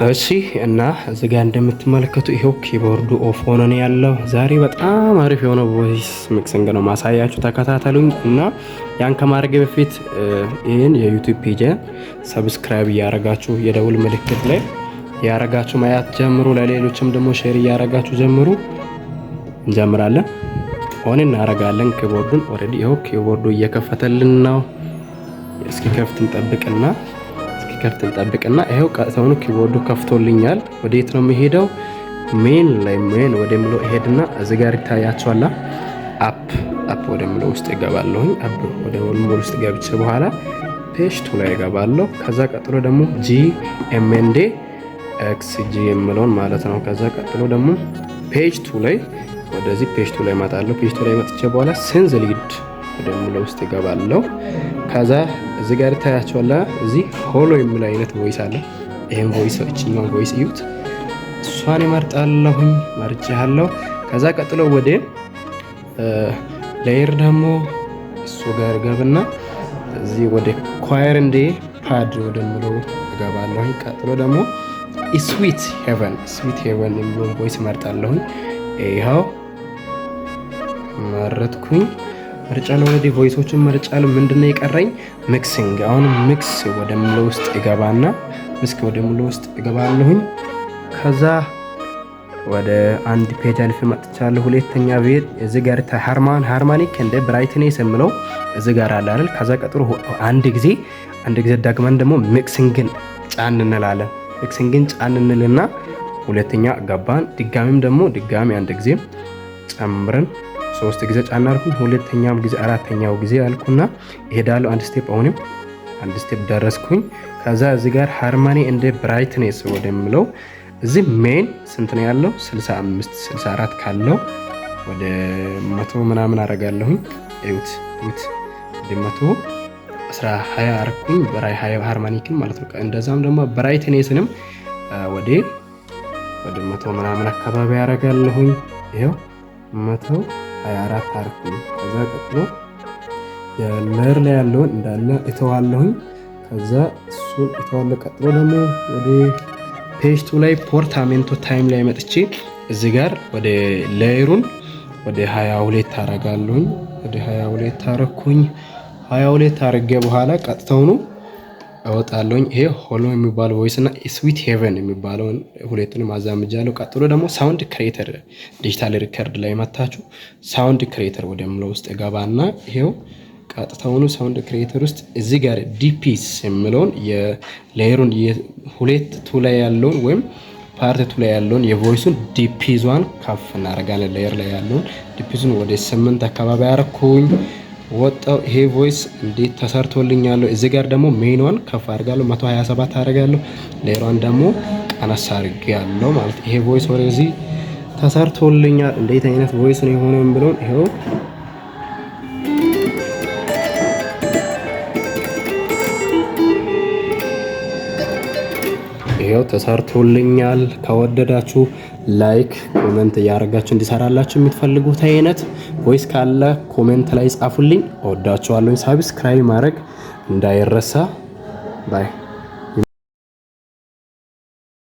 እሺ፣ እና እዚህ ጋር እንደምትመለከቱ ይሄው keyboard ኡ off ሆኖ ነው ያለው። ዛሬ በጣም አሪፍ የሆነ voice mixing ነው ማሳያችሁ፣ ተከታተሉኝ። እና ያን ከማድረግ በፊት ይህን የ YouTube page subscribe እያረጋችሁ፣ የደውል ምልክት ላይ ያረጋችሁ ማየት ጀምሩ። ለሌሎችም ደግሞ share እያረጋችሁ ጀምሩ። እንጀምራለን። On እናረጋለን keyboard ኡን። Already ይኸው keyboard ኡ እየከፈተልን ነው። እስኪከፍት እንጠብቅና ይኸው ቀጥታውኑ keyboard ኡ ከፍቶልኛል። ወዴት ነው የሚሄደው? Main ላይ፣ main ወደሚለው እሄድና እዚህ ጋር ይታያቸዋል። App ወደሚለው ውስጥ እገባለሁኝ። App ወደሚለው ውስጥ ገብቼ በኋላ page two ላይ እገባለሁ። ከዛ ቀጥሎ ደግሞ G M and X G የምለውን ማለት ነው። ከዛ ቀጥሎ ደግሞ page two ላይ፣ ወደዚህ page two ላይ እመጣለሁ። Page two ላይ መጥቼ በኋላ synth lead ወደሚለው ውስጥ እገባለሁ። ከዛ እዚህ ጋር ይታያቸዋል። እዚህ hollow የሚል አይነት voice አለ። ይሄን voice፣ እችኛውን voice እዩት። እሷን እመርጣለሁኝ። መርጬ። ከዛ ቀጥሎ ወደ layer ደግሞ እሱ ጋር ገብና እዚህ ወደ choir and pad ወደሚለው እገባለሁኝ። ቀጥሎ ደግሞ Sweet Heaven፣ Sweet Heaven የሚለውን voice እመርጣለሁኝ። ይኸው መረጥኩኝ። መርጫለሁ። Already voice ኦችን መርጫለሁ። ምንድነው የቀረኝ? Mixing። አሁን mix ወደሚለው ውስጥ እገባና mix ወደሚለው ውስጥ እገባለሁኝ። ከዛ ወደ አንድ page አልፌ መጥቻለሁ። ሁለተኛ page እዚህ ጋር harmonic and brightness የምለው እዚህ ጋር አለ አይደል? ከዛ ቀጥሎ አንድ ጊዜ ደግመን ደግሞ mixing ን ጫን እንላለን። Mixing ን ጫን እንልና ሁለተኛ ገባን። ድጋሚም ደግሞ ድጋሚ አንድ ጊዜ ጨምረን ሶስት ጊዜ ጫን አልኩኝ። ሁለተኛም ጊዜ፣ አራተኛው ጊዜ አልኩና እሄዳለሁ። አንድ step፣ አሁንም አንድ step ደረስኩኝ። ከዛ እዚህ ጋር harmony and brightness ወደሚለው እዚህ main ስንት ነው ያለው? 65፣ 64 ካለው ወደ 100 ምናምን አረጋለሁኝ። እዩት እዩት፣ ወደ 110፣ 20 አረኩኝ። በራይ 20 harmonic ን ማለት ነው። እንደዛም ደግሞ brightness ንም ወደ 100 ምናምን አካባቢ አረጋለሁኝ። ይኸው 124 አረኩኝ። ከዛ ቀጥሎ የ layer ላይ ያለውን እንዳለ እተዋለሁኝ። ከዛ እሱን እተዋለሁ። ቀጥሎ ደግሞ ወደ page two ላይ portamento time ላይ መጥቼ እዚህ ጋር ወደ layer ኡን ወደ 22 አረጋለሁኝ። ወደ 22 አረኩኝ። 22 አረጌ በኋላ ቀጥታውኑ እወጣለሁኝ። ይሄ hollow የሚባለው voice እና Sweet Heaven የሚባለውን ሁለቱንም አዛምጃለሁ። ቀጥሎ ደግሞ sound creator፣ digital record ላይ መታችሁ sound creator ወደሚለው ውስጥ እገባና ይሄው ቀጥታውኑ sound creator ውስጥ እዚህ ጋር depth የሚለውን የ layer ኡን ሁለት two ላይ ያለውን ወይም part two ላይ ያለውን የ voice ኡን depth ኧን ከፍ እናደርጋለን። Layer ላይ ያለውን depth ኡን ወደ 8 አካባቢ አረኩኝ። ወጣው። ይሄ voice እንዴት ተሰርቶልኛለሁ። እዚህ ጋር ደግሞ main ኗን ከፍ አድርጋለሁ፣ 127 አደርጋለሁ። Layer ኧን ደግሞ ቀነስ አድርጌ ያለው ማለት ይሄ voice ወደዚህ ተሰርቶልኛል። እንዴት አይነት voice ነው የሆነው ብለውን ይሄው ይሄው ተሰርቶልኛል። ከወደዳችሁ like፣ comment እያደረጋችሁ እንዲሰራላችሁ የምትፈልጉት አይነት voice ካለ comment ላይ ጻፉልኝ። እወዳችኋለሁ። Subscribe ማድረግ እንዳይረሳ። Bye.